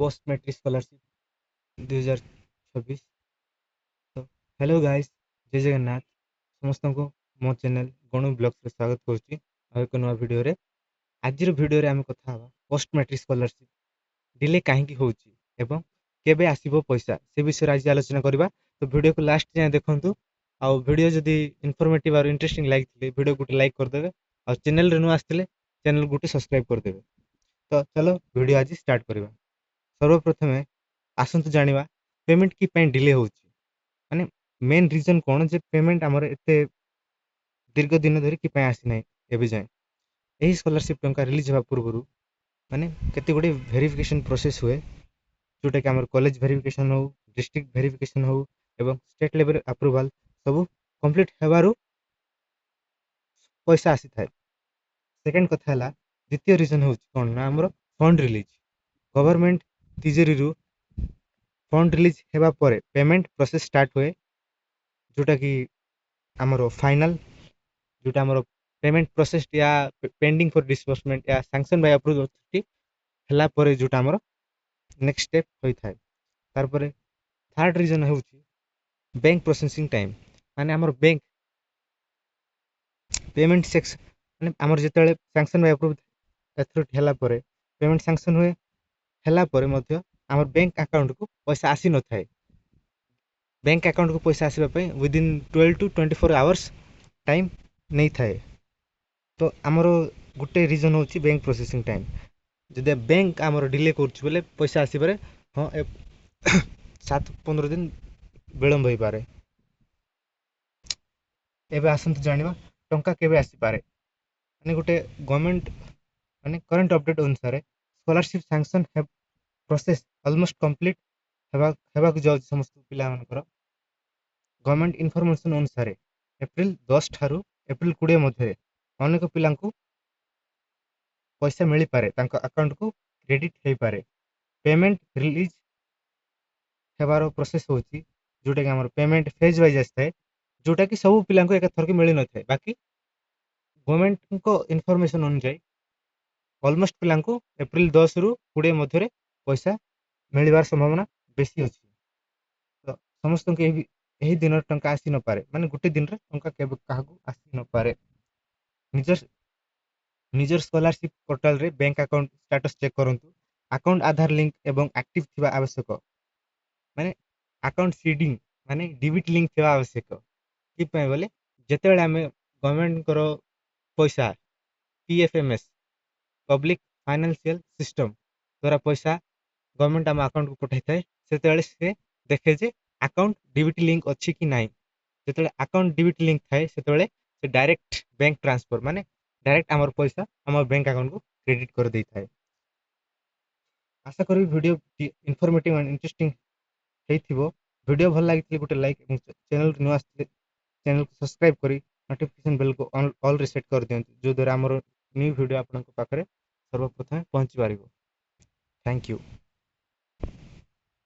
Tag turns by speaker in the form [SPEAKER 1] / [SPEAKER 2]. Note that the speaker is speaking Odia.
[SPEAKER 1] Post matric scholarship 2026। ତ ହ୍ୟାଲୋ ଗାଇସ୍, ଜୟ ଜଗନ୍ନାଥ। ସମସ୍ତଙ୍କୁ ମୋ ଚ୍ୟାନେଲ୍ ଗଣୁ ବ୍ଲଗ୍ସରେ ସ୍ୱାଗତ କରୁଛି ଆଉ ଏକ ନୂଆ ଭିଡ଼ିଓରେ। ଆଜିର ଭିଡ଼ିଓରେ ଆମେ କଥା ହେବା ପୋଷ୍ଟ ମ୍ୟାଟ୍ରିକ୍ ସ୍କଲାରସିପ୍ ଡିଲେ କାହିଁକି ହେଉଛି ଏବଂ କେବେ ଆସିବ ପଇସା, ସେ ବିଷୟରେ ଆଜି ଆଲୋଚନା କରିବା। ତ ଭିଡ଼ିଓକୁ ଲାଷ୍ଟ ଯାଏଁ ଦେଖନ୍ତୁ ଆଉ ଭିଡ଼ିଓ ଯଦି ଇନଫର୍ମେଟିଭ୍ ଆଉ ଇଣ୍ଟରେଷ୍ଟିଂ ଲାଗିଥିଲେ ଭିଡ଼ିଓ ଗୋଟେ ଲାଇକ୍ କରିଦେବେ ଆଉ ଚ୍ୟାନେଲରେ ନୂଆ ଆସିଥିଲେ ଚ୍ୟାନେଲ୍ ଗୋଟେ ସବସ୍କ୍ରାଇବ୍ କରିଦେବେ। ତ ଚାଲ, ଭିଡ଼ିଓ ଆଜି ଷ୍ଟାର୍ଟ କରିବା। ସର୍ବପ୍ରଥମେ ଆସନ୍ତୁ ଜାଣିବା ପେମେଣ୍ଟ କି ପାଇଁ ଡିଲେ ହେଉଛି, ମାନେ ମେନ୍ ରିଜନ୍ କ'ଣ ଯେ ପେମେଣ୍ଟ ଆମର ଏତେ ଦୀର୍ଘ ଦିନ ଧରି କି ପାଇଁ ଆସିନାହିଁ ଏବେ ଯାଏଁ। ଏହି ସ୍କଲାରସିପ୍ ଟଙ୍କା ରିଲିଜ୍ ହେବା ପୂର୍ବରୁ ମାନେ କେତେ ଗୁଡ଼ିଏ ଭେରିଫିକେସନ୍ ପ୍ରୋସେସ୍ ହୁଏ, ଯେଉଁଟାକି ଆମର କଲେଜ ଭେରିଫିକେସନ୍ ହେଉ, ଡିଷ୍ଟ୍ରିକ୍ଟ ଭେରିଫିକେସନ୍ ହେଉ ଏବଂ ଷ୍ଟେଟ୍ ଲେଭେଲ୍ ଆପ୍ରୁଭାଲ୍ ସବୁ କମ୍ପ୍ଲିଟ୍ ହେବାରୁ ପଇସା ଆସିଥାଏ। ସେକେଣ୍ଡ କଥା ହେଲା, ଦ୍ୱିତୀୟ ରିଜନ୍ ହେଉଛି କ'ଣ ନା ଆମର ଫଣ୍ଡ ରିଲିଜ୍। ଗଭର୍ଣ୍ଣମେଣ୍ଟ ତିଜୋରିରୁ ଫଣ୍ଡ ରିଲିଜ୍ ହେବା ପରେ ପେମେଣ୍ଟ ପ୍ରୋସେସ୍ ଷ୍ଟାର୍ଟ ହୁଏ, ଯେଉଁଟାକି ଆମର ଫାଇନାଲ୍, ଯେଉଁଟା ଆମର ପେମେଣ୍ଟ ପ୍ରୋସେସ୍ ୟା ପେଣ୍ଡିଂ ଫର୍ ଡିସବର୍ସମେଣ୍ଟ ୟା ସାଙ୍କସନ୍ ବାଇ ଆପ୍ରୁଭ୍ ଅଥରିଟି ହେଲା ପରେ ଯେଉଁଟା ଆମର ନେକ୍ସଟ ଷ୍ଟେପ୍ ହୋଇଥାଏ। ତାରପରେ ଥାର୍ଡ଼ ରିଜନ୍ ହେଉଛି ବ୍ୟାଙ୍କ ପ୍ରୋସେସିଂ ଟାଇମ୍, ମାନେ ଆମର ବ୍ୟାଙ୍କ ପେମେଣ୍ଟ ସେକ୍ସ, ମାନେ ଆମର ଯେତେବେଳେ ସାଙ୍କସନ୍ ବାଇ ଆପ୍ରୁଭ୍ ଅଥରିଟି ହେଲା ପରେ ପେମେଣ୍ଟ ସାଙ୍କସନ୍ ହୁଏ, ହେଲା ପରେ ମଧ୍ୟ ଆମର ବ୍ୟାଙ୍କ ଆକାଉଣ୍ଟକୁ ପଇସା ଆସିନଥାଏ। ବ୍ୟାଙ୍କ ଆକାଉଣ୍ଟକୁ ପଇସା ଆସିବା ପାଇଁ within 12 to 24 hours time ନେଇଥାଏ। ତ ଆମର ଗୋଟେ ରିଜନ୍ ହେଉଛି ବ୍ୟାଙ୍କ ପ୍ରୋସେସିଂ ଟାଇମ୍। ଯଦି ବ୍ୟାଙ୍କ ଆମର ଡିଲେ କରୁଛି ବୋଲେ ପଇସା ଆସିବାରେ ହଁ 7-15 ଦିନ ବିଳମ୍ବ ହୋଇପାରେ। ଏବେ ଆସନ୍ତୁ ଜାଣିବା ଟଙ୍କା କେବେ ଆସିପାରେ। ମାନେ ଗୋଟେ ଗଭର୍ଣ୍ଣମେଣ୍ଟ ମାନେ କରେଣ୍ଟ ଅପଡ଼େଟ୍ ଅନୁସାରେ scholarship sanction process almost complete ହେବାକୁ ଯାଉଛି ସମସ୍ତ ପିଲାମାନଙ୍କର। ଗଭର୍ଣ୍ଣମେଣ୍ଟ ଇନଫର୍ମେସନ୍ ଅନୁସାରେ ଏପ୍ରିଲ 10 ଠାରୁ ଏପ୍ରିଲ 20 ମଧ୍ୟରେ ଅନେକ ପିଲାଙ୍କୁ ପଇସା ମିଳିପାରେ, ତାଙ୍କ ଆକାଉଣ୍ଟକୁ କ୍ରେଡ଼ିଟ୍ ହୋଇପାରେ। ପେମେଣ୍ଟ ରିଲିଜ୍ ହେବାର ପ୍ରୋସେସ୍ ହେଉଛି ଯେଉଁଟାକି ଆମର ପେମେଣ୍ଟ ଫେଜ୍ ୱାଇଜ୍ ଆସିଥାଏ, ଯେଉଁଟାକି ସବୁ ପିଲାଙ୍କୁ ଏକାଥରକେ ମିଳିନଥାଏ। ବାକି ଗଭର୍ଣ୍ଣମେଣ୍ଟଙ୍କ ଇନଫର୍ମେସନ୍ ଅନୁଯାୟୀ ଅଲମୋଷ୍ଟ ପିଲାଙ୍କୁ ଏପ୍ରିଲ 10ରୁ 20 ମଧ୍ୟରେ ପଇସା ମିଳିବାର ସମ୍ଭାବନା ବେଶୀ ଅଛି। ତ ସମସ୍ତଙ୍କୁ ଏହି ଦିନରେ ଟଙ୍କା ଆସିନପାରେ, ମାନେ ଗୋଟେ ଦିନରେ ଟଙ୍କା କେବେ କାହାକୁ ଆସିନପାରେ। ନିଜର ସ୍କଲାରସିପ୍ ପୋର୍ଟାଲରେ ବ୍ୟାଙ୍କ ଆକାଉଣ୍ଟ ଷ୍ଟାଟସ୍ ଚେକ୍ କରନ୍ତୁ। ଆକାଉଣ୍ଟ ଆଧାର ଲିଙ୍କ ଏବଂ ଆକ୍ଟିଭ୍ ଥିବା ଆବଶ୍ୟକ, ମାନେ ଆକାଉଣ୍ଟ ସିଡ଼ିଂ ମାନେ ଡିବିଟି ଲିଙ୍କ ଥିବା ଆବଶ୍ୟକ। କି ପାଇଁ ବୋଲେ ଯେତେବେଳେ ଆମେ ଗଭର୍ଣ୍ଣମେଣ୍ଟଙ୍କର ପଇସା ପିଏଫ୍ଏମ୍ଏସ୍, ପବ୍ଲିକ୍ ଫାଇନାନ୍ସିଆଲ ସିଷ୍ଟମ୍ ଦ୍ୱାରା ପଇସା ଗଭର୍ଣ୍ଣମେଣ୍ଟ ଆମ ଆକାଉଣ୍ଟକୁ ପଠାଇଥାଏ, ସେତେବେଳେ ସେ ଦେଖେ ଯେ ଆକାଉଣ୍ଟ ଡିବିଟି ଲିଙ୍କ ଅଛି କି ନାହିଁ। ଯେତେବେଳେ ଆକାଉଣ୍ଟ ଡିବିଟି ଲିଙ୍କ ଥାଏ, ସେତେବେଳେ ସେ ଡାଇରେକ୍ଟ ବ୍ୟାଙ୍କ ଟ୍ରାନ୍ସଫର୍, ମାନେ ଡାଇରେକ୍ଟ ଆମର ପଇସା ଆମ ବ୍ୟାଙ୍କ ଆକାଉଣ୍ଟକୁ କ୍ରେଡ଼ିଟ୍ କରିଦେଇଥାଏ। ଆଶା କରିବି ଭିଡ଼ିଓ ଇନଫର୍ମେଟିଭ୍ ଆଣ୍ଡ ଇଣ୍ଟରେଷ୍ଟିଂ ହେଇଥିବ। ଭିଡ଼ିଓ ଭଲ ଲାଗିଥିଲେ ଗୋଟେ ଲାଇକ୍ ଏବଂ ଚ୍ୟାନେଲ୍ ନୂଆ ଆସିଥିଲେ ଚ୍ୟାନେଲକୁ ସବସ୍କ୍ରାଇବ୍ କରି ନୋଟିଫିକେସନ୍ ବେଲ୍କୁ ଅଲ୍ରେ ସେଟ୍ କରିଦିଅନ୍ତୁ, ଯେଉଁଦ୍ୱାରା ଆମର ନ୍ୟୁ ଭିଡ଼ିଓ ଆପଣଙ୍କ ପାଖରେ ସର୍ବପ୍ରଥମେ ପହଞ୍ଚି ପାରିବ। Thank you.